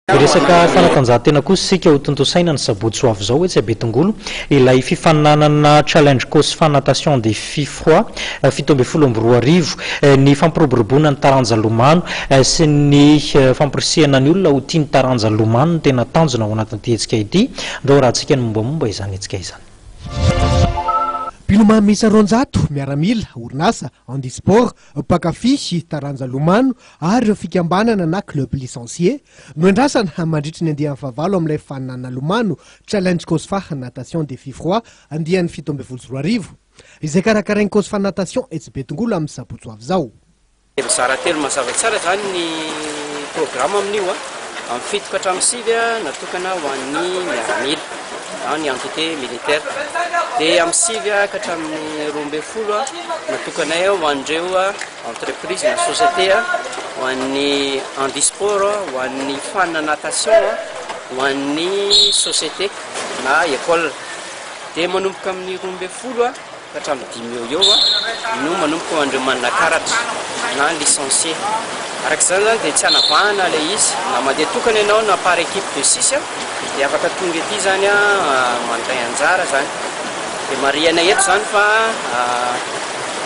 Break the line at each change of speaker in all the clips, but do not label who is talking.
Hiresaka fanatanjahantena kosa isika ho tontosaina ny sabotsy ho avy izao etsy Betongolo ilay fifaninanana Challenge Cosfa Natation Défi Froid 2017. Ny fampiroboroboana ny taranja lomano sy ny famporisihana ny olona ho tia ny taranja lomano no tena tanjona ao anatin'ity hetsika ity. Andao arahantsika ny mombamomba izany hetsika izany.
Mpilomano miisa 200, miaramila, orinasa, handisport, mpankafy taranja lomano ary ireo fikambanana na club licencié no andrasana mandritry ny andiany fahavalo amin'ilay faninanana lomano Challenge Cosfa Natation Défi Froid andiany 2017 izay karakarain'ny Cosfa Natation etsy Betongolo amin'ny sabotsy ho avy izao.
Mizara telo mazava tsara izany ny programa amin'io. Amin'ny 7 ka hatramin'ny 9 natokana ho an'ny miaramila na ny entité militaire. Dia amin'ny 9 ka hatramin'ny 12 natokanay ho an'ireo entreprise na société, ho an'ny handisport, ho an'ny fan natation, ho an'ny société na école. Dia manomboka amin'ny 12 ka hatramin'ny 5 eo eo no manomboka ho an'ireo manana karatra na licencié. Araka izany zany dia tsy anavahana ilay izy, na mandeha tokana ianao na par équipe de six dia afaka tonga ety zany mandray anjara zany. Dia marihana eto zany fa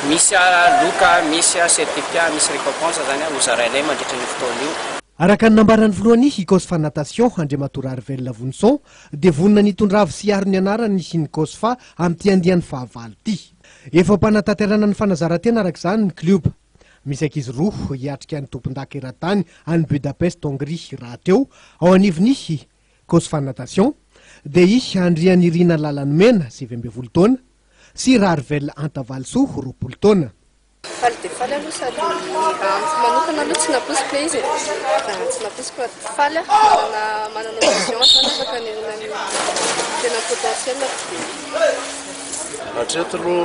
misy loka, misy certificat, misy récompense zany hozarainay mandritra ny fotoana io.
Araka ny nambaran'ny filohan'ny Cosfa Natation Andriamatoa Raharvel Vonison dia vonona nitondra avo sy hiaro ny anarany ny Cosfa amin'ity andiany fahavalo ity. Efa mpanatanterana ny fanazaran-tena araka izany ny klioba. Misy ankizy roa hiatrika ny tompon-daka eran-tany any Budapest Hongrie rahateo ao anivon'ny Cosfa Natation dia i Andrianirina Lalanomena 19 taona sy Raharvel Antavalisoa 20 taona.
Faly dia faly aloha sady amiko manokana aloha tsy nampoiziko ilay izy e. Tsy nampoiziko fa faly aho manana occasion zany afaka hanehoana ny tena potentiel dia.
Hatreto aloha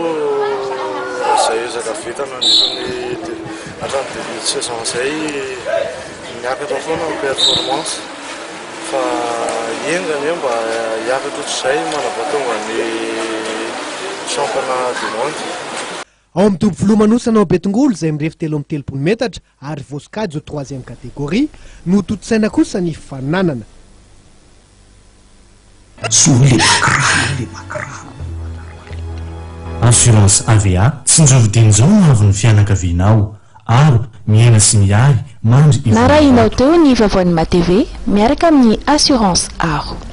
izay ezaka vita nandritra ny hatramin'ny début de saison izay miakatra foana ny performance fa enga anie mba hiakatra ohatr'izay mandrapatonga ny championnat du monde.
Ao amin'ny dobo filomanosana ao Betongolo izay mirefy 33 metatra ary voasokajy ho troisième catégorie no tontosaina kosa ny fifaninanana.
Assurance AVA, tsinjovy dieny izao no avin'ny fianakavianao. Aro, miaina sy miahy, mandry
Narahinao teo ny vaovaon'ny MATV miaraka amin'ny Assurance Aro.